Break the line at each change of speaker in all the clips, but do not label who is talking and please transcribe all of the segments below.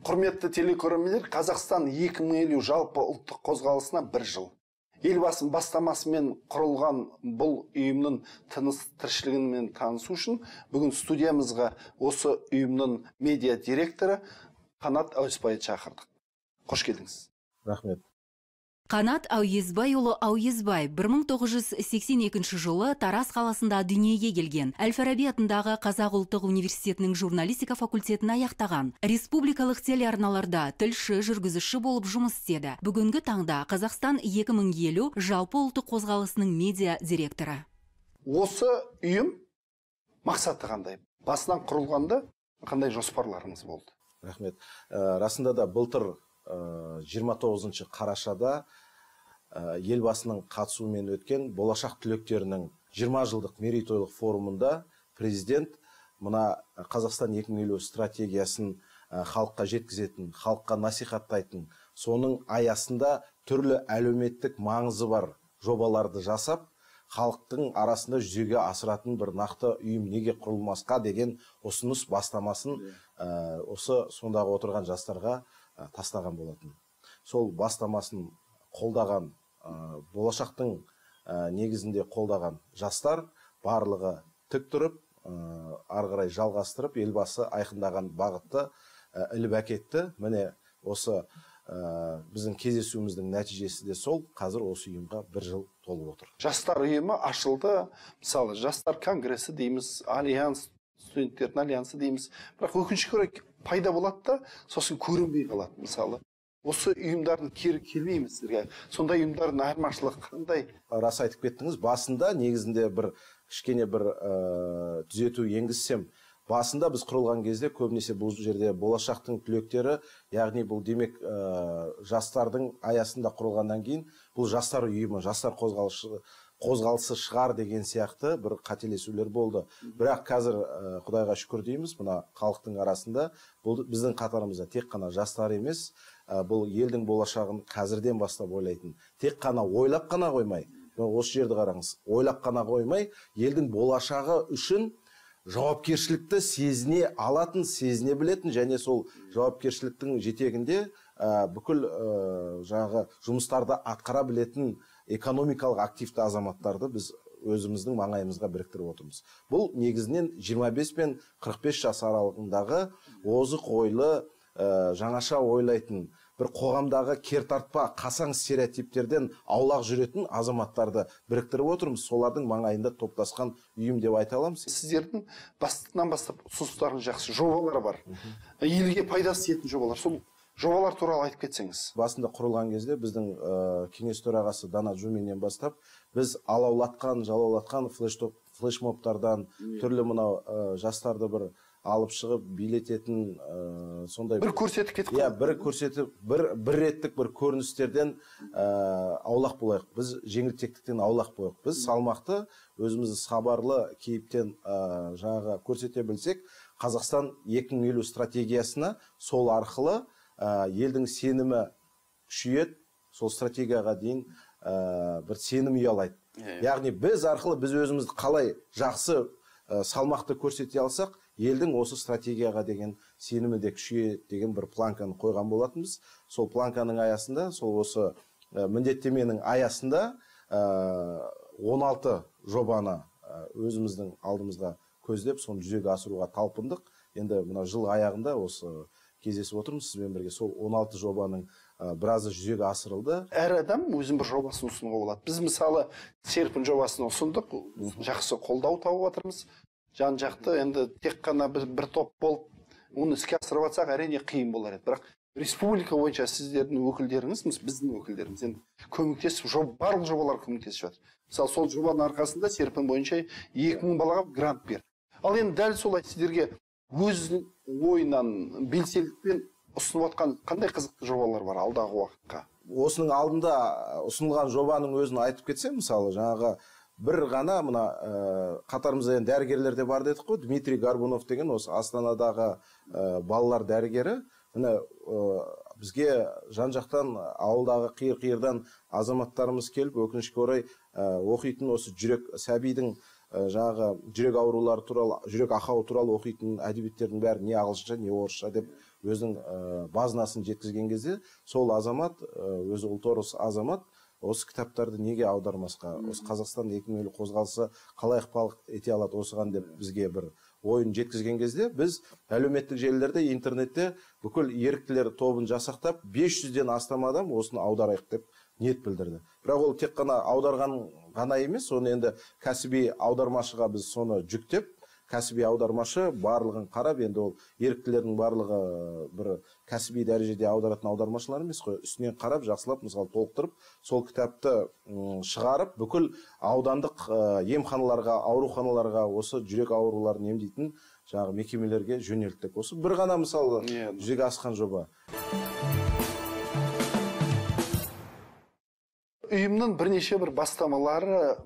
Құрметті телекөрермендер, Қазақстан 2050 жалпы ұлттық қозғалысына бір жыл. Елбасының бастамасымен құрылған бұл ұйымның тыныс тіршілігімен танысу үшін бүгін студиямызға осы ұйымның медиа директоры Қанат Әуесбайды шақырдық. Қош келдіңіз.
Рахмет.
Қанат Әуезбайұлы Әуезбай 1982 жылы Тараз қаласында дүниеге келген. Әл-Фараби атындағы Қазақ ұлттық университетінің журналистика факультетін аяқтаған. Республикалық телеарналарда тілші, жүргізуші болып жұмыс істеді. Бүгінгі таңда Қазақстан 2050 жалпы ұлттық қозғалысының медиа директоры.
Осы ұйым мақсаты қандай? Басынан құрылғанда қандай жоспарларыңыз болды?
Рахмет. Расында да былтыр 29 қарашада елбасының қатысуымен өткен болашақ түлектерінің 20 жылдық мерейтойлық форумында президент мына Қазақстан 2050 стратегиясын халыққа жеткізетін, халыққа насихаттайтын, соның аясында түрлі әлеуметтік маңызы бар жобаларды жасап, халықтың арасында жүзеге асыратын бір нақты ұйым неге құрылмасқа деген ұсыныс бастамасын осы сондағы отырған жастарға тастаған болатын. Сол бастамасын қолдаған, болашақтың негізінде қолдаған жастар барлығы тік тұрып, ары қарай жалғастырып, елбасы айқындаған бағытты іліп әкетті. Міне осы біздің кездесуіміздің нәтижесі де сол, қазір осы ұйымға бір жыл толып отыр.
Жастар ұйымы ашылды, мысалы жастар конгресі дейміз, альянс, студенттердің альянсы дейміз. Бірақ өкінішке орай пайда болады да, сосын көрінбей қалады. Мысалы, осы ұйымдардың кері келмейміз сіздерге. Сондай ұйымдардың айырмашылығы қандай?
Рас айтып кеттіңіз, басында негізінде бір кішкене бір түзету енгізсем, басында біз құрылған кезде көбінесе бұл жерде болашақтың түлектері, яғни бұл демек жастардың аясында құрылғаннан кейін бұл жастар ұйымы, жастар қозғалысы шығар деген сияқты бір қателесулер болды. Бірақ қазір Құдайға шүкір дейміз, мына халықтың арасында бұл біздің қатарымызда тек қана жастар емес, бұл елдің болашағын қазірден бастап ойлайтын, тек қана ойлап қана қоймай, осы жерді қараңыз, ойлап қана қоймай, елдің болашағы үшін жауапкершілікті сезіне алатын, сезіне білетін және сол жауапкершіліктің жетегінде бүкіл жаңағы жұмыстарды атқара білетін экономикалық активті азаматтарды біз өзіміздің маңайымызға біріктіріп отырмыз. Бұл негізінен 25 пен 45 жас аралығындағы озық ойлы, жаңаша ойлайтын, бір қоғамдағы кертартпа, қасаң стереотиптерден аулақ жүретін азаматтарды біріктіріп отырмыз. Солардың маңайында топтасқан ұйым деп айта аламыз.
Сіздердің басынан бастап ұсыныстарыңыз жақсы, жобалар бар. Елге пайдасы тиетін жобалар. Сол жобалар туралы айтып кетсеңіз.
Басында құрылған кезде біздің кеңес төрағасы Дана Жуменнен бастап, біз алаулатқан, жалаулатқан флешмобтардан түрлі мынау жастарды бір алып шығып билететін сондай
бір көрсетіп кетіп
иә, бір көрсетіп, бір реттік бір көріністерден аулақ болайық. Біз жеңілтектіктен аулақ болайық. Біз салмақты, өзімізді сабарлы кейіптен жаңағы көрсете білсек, Қазақстан 2050 стратегиясына сол арқылы елдің сенімі күшейеді, сол стратегияға дейін бір сенім ұялайды. Яғни біз арқылы біз өзімізді қалай жақсы салмақты көрсете алсақ, елдің осы стратегияға деген сенімі де күшейеді деген бір планканы қойған болатынбыз. Сол планканың аясында, сол осы міндеттеменің аясында 16 жобаны өзіміздің алдымызға көздеп, соны жүзеге асыруға талпындық. Енді мына жыл аяғында осы кездесіп отырмыз сізбен бірге, сол 16 жобаның біразы жүзеге асырылды.
Әр адам өзінің бір жобасын ұсынуға болады. Біз мысалы серпін жобасын ұсындық, жақсы қолдау тауып жатырмыз. Жан-жақты енді тек қана біз бір топ болып оны іске асырып жатсақ, әрине қиын болар еді. Бірақ республика бойынша сіздердің өкілдеріңіз, біздің өкілдеріміз енді көмектесіп, барлық жобалар көмектесіп жатыр. Мысалы, сол жобаның арқасында серпін бойынша 2000 балаға грант берді. Ал енді дәл солай сіздерге өз ойынан белсенділікпен ұсынып жатқан қандай қызықты жобалар бар алдағы уақытқа?
Осының алдында ұсынылған жобаның өзін айтып кетсем, мысалы, жаңағы бір ғана мына қатарымызда енді дәрігерлер де бар дедік қой, Дмитрий Горбунов деген осы Астанадағы балалар дәрігері. Міне бізге жан-жақтан ауылдағы қиыр-қиырдан азаматтарымыз келіп, өкінішке орай оқитын осы жүрек сәбидің жаңағы жүрек аурулары туралы, жүрек ақауы туралы оқитын әдебиеттердің бәрі не ағылшынша, не орысша деп өзінің базынасын жеткізген кезде, сол азамат, өзі ұлт азамат, осы кітаптарды неге аудармасқа, осы Қазақстан 2050 қозғалысы қалай ықпал ете алады осыған деп бізге бір ойын жеткізген кезде, біз әлеуметтік желілерде, интернетте бүкіл еріктілер тобын жасақтап, 500-ден астам адам осыны аударайық деп ниет білдірді. Бірақ ол тек қана аударған ғана емес, оны енді кәсіби аудармашыға біз соны жүктеп, кәсіби аудармашы барлығын қарап, енді ол еріктілердің барлығы бір кәсіби дәрежеде аударатын аудармашылар емес қой, үстінен қарап, жақсылап, мысалы, толықтырып, сол кітапты шығарып, бүкіл аудандық емханаларға, ауруханаларға, осы жүрек ауруларын емдейтін жаңағы мекемелерге жөнелттік. Осы бір ғана мысалы жүзеге асқан жоба.
Ұйымның бірнеше бір бастамалары,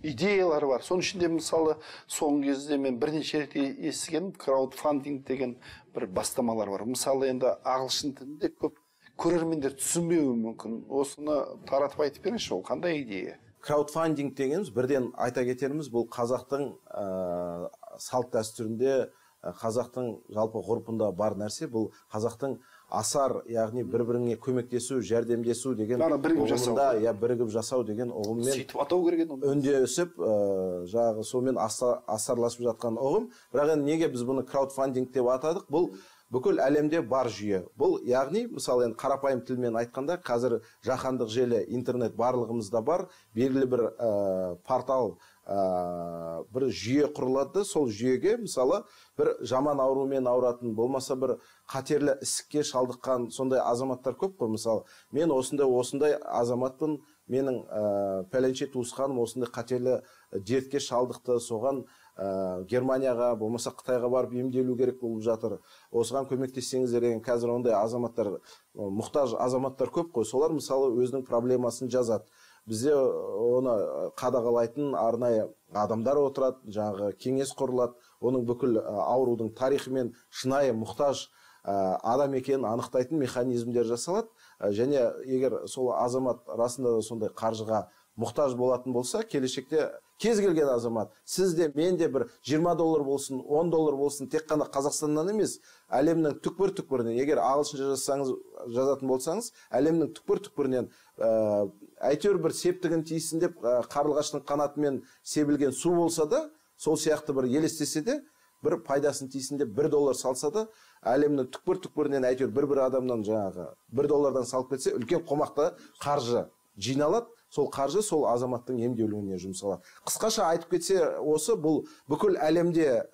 идеялары бар. Соның ішінде, мысалы, соңғы кезде мен бірнеше рет естігенім краудфандинг деген бір бастамалар бар. Мысалы, енді ағылшын тілінде көп көрермендер түсінбеуі мүмкін. Осыны таратып айтып беріңізші, ол қандай идея?
Краудфандинг дегеніміз, бірден айта кетеріміз, бұл қазақтың салт дәстүрінде, қазақтың жалпы ғұрпында бар нәрсе. Бұл қазақтың асар, яғни бір-біріңе көмектесу, жәрдемдесу деген ұғымында, я бірігіп жасау деген ұғыммен
сөйтіп атау керек еді оны.
Үндесіп, жаңағы сонымен асарласып жатқан ұғым. Бірақ енді неге біз бұны краудфандинг деп атадық? Бұл бүкіл әлемде бар жүйе. Бұл, яғни, мысалы, енді қарапайым тілмен айтқанда, қазір жаһандық желі, интернет барлығымызда бар, белгілі бір портал, бір жүйе құрылады. Сол жүйеге, мысалы, бір жаман аурумен ауыратын, болмаса бір қатерлі ісікке шалдыққан сондай азаматтар көп қой. Мысалы, мен осындай азаматпын, менің пәленше туысқаным осындай қатерлі дертке шалдықты, соған Германияға, болмаса Қытайға барып емделу керек болып жатыр, осыған көмектессеңіздер деген. Қазір ондай азаматтар, мұқтаж азаматтар көп қой. Солар, мысалы, өзінің проблемасын жазады. Бізде оны қадағалайтын арнайы адамдар отырады, жаңағы кеңес құрылады, оның бүкіл аурудың тарихымен шынайы мұқтаж адам екенін анықтайтын механизмдер жасалады. Және егер сол азамат расында да сондай қаржыға мұқтаж болатын болса, келешекте кез келген азамат, сіз де, мен де бір 20 доллар болсын, 10 доллар болсын, тек қана Қазақстаннан емес, әлемнің түкпір-түкпірінен, егер ағылшынша жазатын болсаңыз, әлемнің түкпір-түкпірінен әйтеуір бір септігін тисін деп, қарлығаштың қанатымен себілген су болса да, сол сияқты бір елестесе де, бір пайдасын тисін деп 1 доллар салса да, әлемнің түкпір-түкпірінен әйтеуір бір-бір адамнан жаңағы 1 доллардан салып кетсе, үлкен қомақты қаржы жиналады. Сол қаржы сол азаматтың емделуіне жұмсалады. Қысқаша айтып кетсе, осы бұл бүкіл әлемде,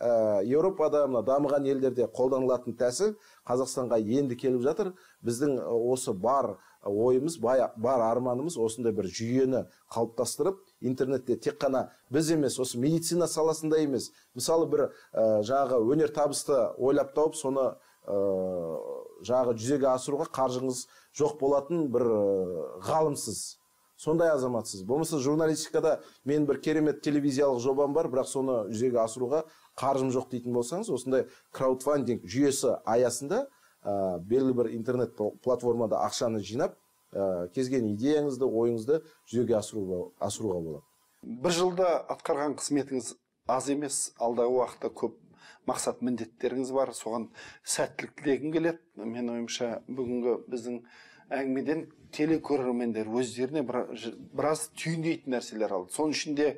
Еуропада, мына дамыған елдерде қолданылатын тәсіл Қазақстанға енді келіп жатыр. Біздің осы бар ойымыз, бар арманымыз осындай бір жүйені қалыптастырып, интернетте тек қана біз емес, осы медицина саласында емес, мысалы, бір жаңағы өнертабысты ойлап тауып, соны жаңағы жүзеге асыруға қаржыңыз жоқ болатын бір ғалымсыз, сондай азаматсыз. Болмаса журналистикада мен бір керемет телевизиялық жобам бар, бірақ соны жүзеге асыруға қаржым жоқ дейтін болсаңыз, осындай краудфандинг жүйесі аясында белгілі бір интернет платформада ақшаны жинап, кез келген идеяңызды, ойыңызды жүзеге асыруға болады.
Бір жылда атқарған қызметіңіз аз емес, алдағы уақытта көп мақсат міндеттеріңіз бар, соған сәттілік тілегім келеді. Мен ойымша, бүгінгі біздің әңгімеден телекөрермендер өздеріне біраз түйіндейтін нәрселер алды. Соның ішінде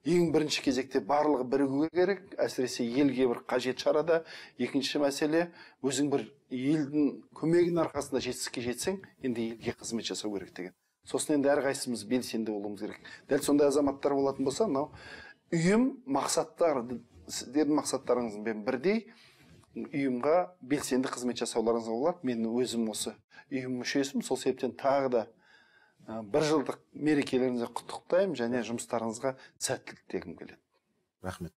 ең бірінші кезекте барлығы бірігуге керек, әсіресе елге бір қажет шарада. Екінші мәселе, өзің бір елдің көмегінің арқасында жетістікке жетсең, енді елге қызмет жасау керек деген. Сосын енді әрқайсымыз белсенді болуымыз керек. Дәл сондай азаматтар болатын болса, мынау ұйым мақсаттар, сіздердің мақсаттарыңызбен бірдей ұйымға белсенді қызмет жасауларыңызға болады. Мен өзім осы ұйым мүшесімін, сол себептен тағы да бір жылдық мерекелеріңізді құттықтаймын және жұмыстарыңызға сәттілік тілегім келеді.
Рахмет.